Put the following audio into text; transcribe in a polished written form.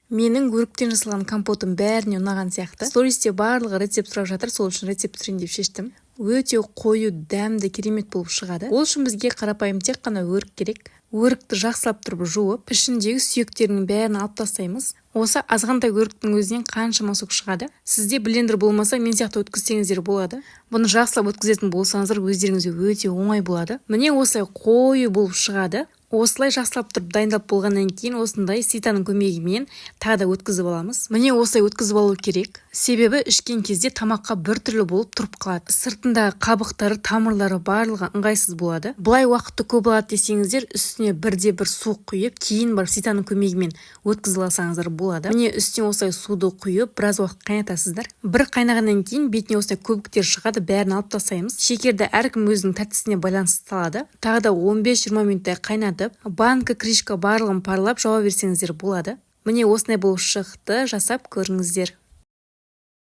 Менің өріктен жасалған компотым бәріне ұнаған сияқты. Стористе барлығы рецепт сұрап жатыр, сол үшін рецепт түсірейін деп шештім. Өте қою, дәмді, керемет болып шығады. Ол үшін бізге қарапайым тек қана өрік керек. Өрікті жақсылап тұрып жуып, ішіндегі сүйектерінің бәрін алып тастаймыз. Осы азғантай өріктің өзінен қаншама сок шығады. Сізде блендер болмаса, мен сияқты өткізсеңіздер болады. Бұны жақсылап өткізетін болсаңыздар, өздеріңізге өте оңай болады. Міне, осылай қою болып шығады. Осылай жақсылап тұрып дайындалып болғаннан кейін, осындай ситаның көмегімен тағы да өткізіп аламыз. Міне, осылай өткізіп алу керек, себебі ішкен кезде тамаққа біртүрлі болып тұрып қалады. Сыртындағы қабықтары, тамырлары, барлығы ыңғайсыз болады. Былай уақытты көп алады десеңіздер, үстіне бірде бір су құйып, кейін барып ситаның көмегімен өткізіп алсаңыздар болады. Міне, үстіне осылай суды құйып, біраз уақыт қайнатасыздар. Бір қайнағаннан кейін бетіне осылай көбіктер шығады, бәрін алып тастаймыз. Шекерді әркім өзінің тәттісіне байланысты салады. Тағы да 15-20 минуттай қайнатып, банка, крышка, барлығын парлап жауа берсеңіздер болады. Міне, осындай болып шықты, жасап көріңіздер.